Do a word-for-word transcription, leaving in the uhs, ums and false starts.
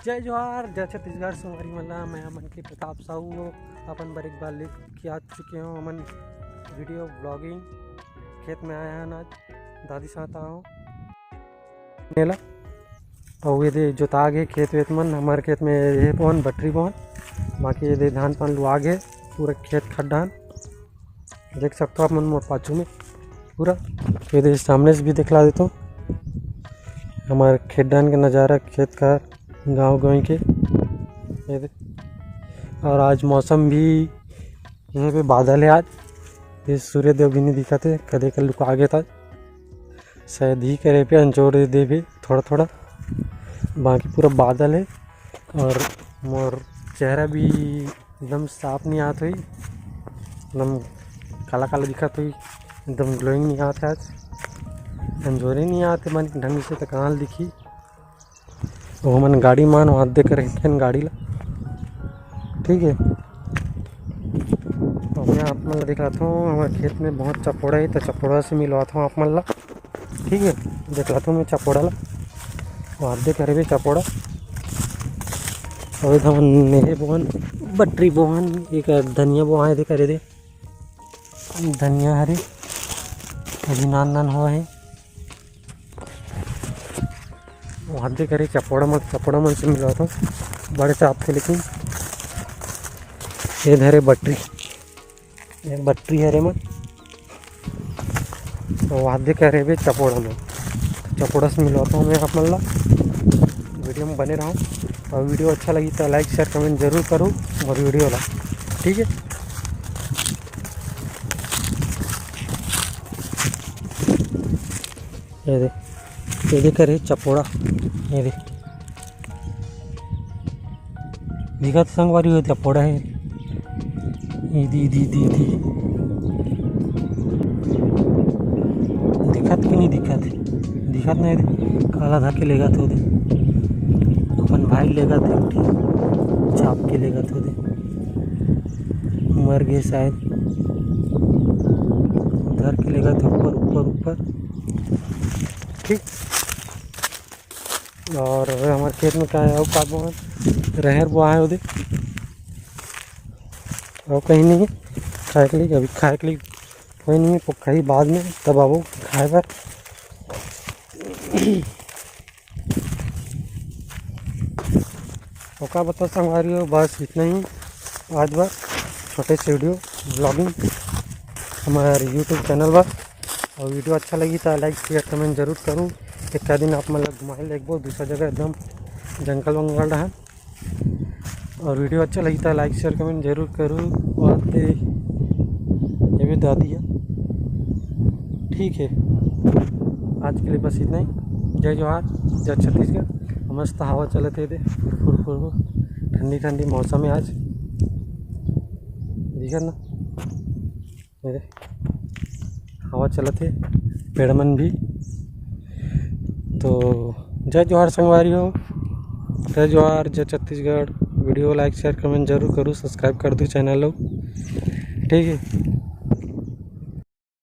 जय जोहार, जय छत्तीसगढ़ संगवारी मन ला। मैं हमन के प्रताप साहू हो, अपन बर एक बार लेके आ चुके हो हमन वीडियो ब्लॉगिंग। खेत में आए हन आज, दादी साथ आए हो नेला। अउ ये दे जोता गे खेत वेत मन, हमारे खेत में ये बोहन, बटरी बोहन, बाकी ये दे धान पान लुआ गे, पूरा खेत खड्डान देख सकते हो आप मन मोर पाछू में पूरा। ये दे सामने से भी दिखला देता हूँ हमारे खेत डान के नज़ारा, खेत का, गांव गांव के। ये दे, और आज मौसम भी, यहाँ पे बादल है आज, ये सूर्य देव भी नहीं दिखत हे, कदे का लुका गे था। शायद ही करे पे अंजोर दे भी थोड़ा थोड़ा, बाकी पूरा बादल है। और मोर चेहरा भी एकदम साफ नहीं आत होई, एकदम काला काला दिखत होई, एकदम ग्लोइंग नहीं आत हे आज, अंजोरे नहीं आते मन ढंग से, तो कहाँ दिखी। वो हमन गाड़ी मान वहाँ दे कर रखेन गाड़ी ला, ठीक है। तो मैं आप मन ला दिखाता हूँ, हमारे खेत में बहुत चपोड़ा है, तो चपोड़ा से मिलवाता हूँ आप मन ला, ठीक है। दिखलाता हूँ मैं चपोड़ा ला, वहाँ दे करे भी चपोड़ा। अउ ये हमन नेहे बोहन, बटरी बोहन, एक धनिया बोहा है, दे करे दे धनिया हरे, अभी नान नान हुआ है। वहाँ दे करे चपोड़ा मन, चपोड़ा मन से मिलवाता हूँ बड़े चाप के, लेकिन ये धरे बटरी, ये बटरी हरे मन। तो वहाँ दे करे बे चपोड़ा में, चपोड़ा से मिलवाता हूँ मैं आप मन ला। वीडियो में बने रहो, और वीडियो अच्छा लगी तो लाइक शेयर कमेंट जरूर करो मोर वीडियो ला, ठीक है। ये दे, ये दे करे चपोड़ा, ये दे दिखत संगवारी हो चपोड़ा है। इदी, इदी, इदी, इदी। दिखत कि नहीं दिखत? दिखत नहीं दे। काला धर के लेगत हो दे। अपन भाई लेगत हे, चाप के लेगत हो दे। मर गए शायद। धर के लेगत हे ऊपर, ऊपर, ऊपर। ठीक। और हमारे खेत में क्या है, अउ का बोआ है? रहर बोआ है ओदे, अउ कहीं नहीं है खाए के लिए। अभी खाए के लिए कोई नहीं है, कहीं बाद में तब आबो खाए बर। अउ का बताओ संगवारी हो, बस इतना ही आज बर छोटे से वीडियो ब्लॉगिंग हमारे YouTube चैनल पर। और वीडियो अच्छा लगी तो लाइक शेयर कमेंट जरूर करूँ। एक दिन आप मन ला घुमाए लेगबो दूसरा जगह, एकदम जंगल वंगल रहा। और वीडियो अच्छा लगी तो लाइक शेयर कमेंट जरूर करूँ। और ये भी दादी है, ठीक है। आज के लिए बस इतना ही। जय जोहार, जय छत्तीसगढ़। मस्त हवा चलत हे दे, फुर फुर फुर, ठंडी ठंडी मौसम है आज, दिखत ना। ये दे, हवा चलत हे, पेड़ मन भी। तो जय जोहार संगवारी हो, जय जोहार, जय छत्तीसगढ़। वीडियो लाइक शेयर कमेंट जरूर करूँ, सब्सक्राइब कर दू चैनल लोग, ठीक है।